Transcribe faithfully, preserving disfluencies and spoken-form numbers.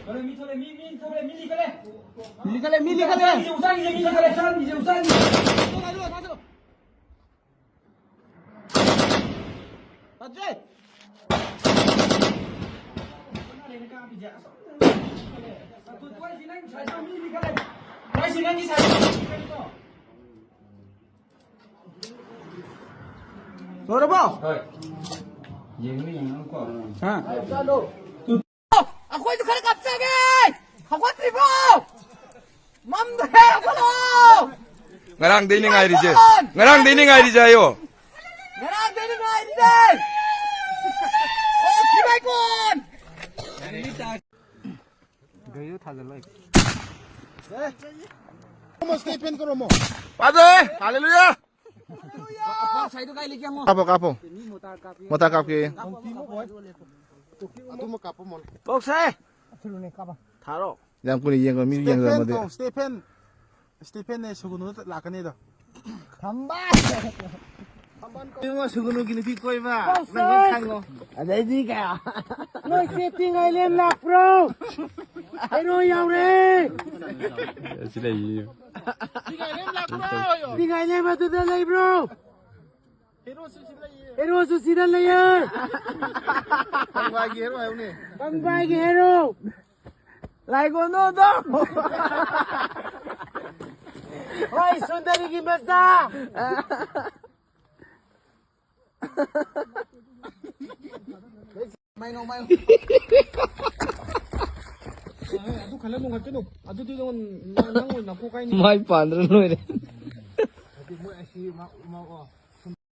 ꯊꯣꯛꯂꯛꯑꯦ, ꯃꯤ ꯊꯣꯛꯂꯛꯑꯦ, ꯃꯤ ꯊꯣꯛꯂꯛꯑꯦ, ꯃꯤ ꯂꯤꯈꯠꯂꯦ꯫ ꯃꯤ ꯂꯤꯈꯠꯂꯦ, ꯃꯤ ꯂꯤꯈꯠꯂꯦ꯫ ꯎꯆꯥꯟꯒꯤꯁꯦ, ꯎꯆꯥꯟꯒꯤꯁꯦ, ꯃꯤ ꯂꯤꯈꯠꯂꯦ, ꯎꯆꯥꯟꯒꯤꯁꯦ, ꯎꯆꯥꯟꯒꯤꯁꯦ꯫ ꯐꯖꯩ꯫ ꯂꯣꯏꯔꯕꯣ? ꯍꯣꯏ꯫ ꯌꯦꯡꯉꯨ, ꯌꯦꯡꯉꯨꯀꯣ꯫ ꯍꯥ? ꯑꯩꯈꯣꯏꯁꯨ ꯈꯔ ꯀꯥꯞꯆꯒꯦ! ꯍꯧꯒꯠꯇ꯭ꯔꯤꯕꯣ? ꯃꯝꯗ꯭ꯔꯦ, ꯍꯧꯒꯠꯂꯣ! ꯉꯔꯥꯡꯗꯩꯅꯦ ꯉꯥꯏꯔꯤꯁꯦ꯫ ꯉꯔꯥꯡꯗꯩꯅꯦ ꯉꯥꯏꯔꯤꯁꯦ ꯍꯥꯏꯌꯣ꯫ ꯉꯔꯥꯡꯗꯩꯅꯦ ꯉꯥꯏꯔꯤꯁꯦ! ꯑꯣ, ꯈꯤꯕꯥꯏꯀꯣꯟ! ꯒꯥꯔꯤꯗꯣ ꯊꯥꯖꯤꯜꯂꯣ꯫ ꯑꯃ ꯁ꯭ꯇꯦꯐꯦꯟ ꯀꯧꯔꯝꯃꯣ꯫ ꯄꯥꯖꯩ! ꯍꯥꯂꯦꯂꯨꯌꯥ! ꯉꯁꯥꯏꯗꯣ ꯀꯥꯏ ꯂꯩꯒꯦ ꯍꯪꯉꯣ꯫ ꯀꯥꯞꯄꯣ, ꯀꯥꯞꯄꯣ꯫ ꯃꯤ ꯃꯣꯇꯥꯔ ꯀꯥꯞꯄꯤ꯫ ꯃꯣꯇꯥꯔ ꯀꯥꯞꯀꯦ꯫ ꯑꯗꯨꯃ ꯀꯥꯞꯄꯝꯃꯣ꯫ ꯇꯣꯛꯁꯦ! ꯊꯥꯔꯣ꯫ ꯌꯥꯝ ꯀꯨꯏꯅ ꯌꯦꯡꯉ-, ꯃꯤ ꯁ꯭ꯇꯦꯐꯦꯟ ꯌꯦꯡꯉꯝꯃꯗꯤ꯫ ꯀꯧ, ꯁ꯭ꯇꯦꯐꯦꯟ꯫ ꯁ꯭ꯇꯦꯐꯦꯟꯅꯦ ꯁꯨꯒꯨꯅꯨ ꯂꯥꯛꯀꯅꯤꯗꯣ꯫ ꯊꯝꯕꯥꯜ! ꯏꯕꯨꯡꯉꯣ, ꯁꯨꯒꯨꯅꯨꯒꯤ ꯅꯨꯄꯤ ꯀꯣꯏꯕ꯫ ꯅꯪ ꯍꯦꯛ ꯈꯪꯉꯣ꯫ ꯑꯗꯩꯗꯤ ꯀꯌꯥ? ꯅꯣꯏ ꯆꯦ ꯄꯤꯡ ꯑꯥꯏꯂꯦꯟ ꯂꯥꯛꯄ꯭ꯔꯣ? ꯍꯦꯔꯣ ꯌꯥꯎꯔꯦ! ꯁꯤ ꯂꯩꯌꯦ꯫ ꯄꯤꯡ ꯑꯥꯏꯂꯦꯟ ꯑꯗꯨꯗ ꯂꯩꯕ꯭ꯔꯣ? ꯍꯦꯔꯣꯁꯨ ꯁꯤꯗ ꯂꯩꯌꯦ꯫ ꯀꯪꯕꯥꯏꯒꯤ ꯍꯦꯔꯣ ꯍꯥꯏꯌꯨꯅꯦ꯫ ꯀꯪꯕꯥꯏꯒꯤ ꯍꯦꯔꯣ꯫ ꯂꯥꯏꯒꯣꯟꯗꯣꯗꯣ꯫ ꯍꯣꯏ, ꯁꯨꯟꯗꯔꯤꯒꯤ ꯃꯆꯥ꯫ ꯃꯥꯏ ꯅꯣ, ꯃꯥꯏ ꯅꯣ꯫ ꯑꯗꯨ ꯈꯜꯂ ꯅꯣꯡꯉꯠꯀꯅꯨ꯫ ꯑꯗꯨꯗꯤ ꯅꯪ, ꯅꯪ ꯑꯣꯏꯅ ꯅꯀꯣꯛ ꯀꯥꯏꯅꯤ꯫ ꯃꯥꯏ ꯄꯥꯟꯗ꯭ꯔ ꯂꯣꯏꯔꯦ꯫ ꯃꯣꯏ ꯑꯁꯤ ꯃꯥ, ꯃꯥ, ꯑꯣ꯫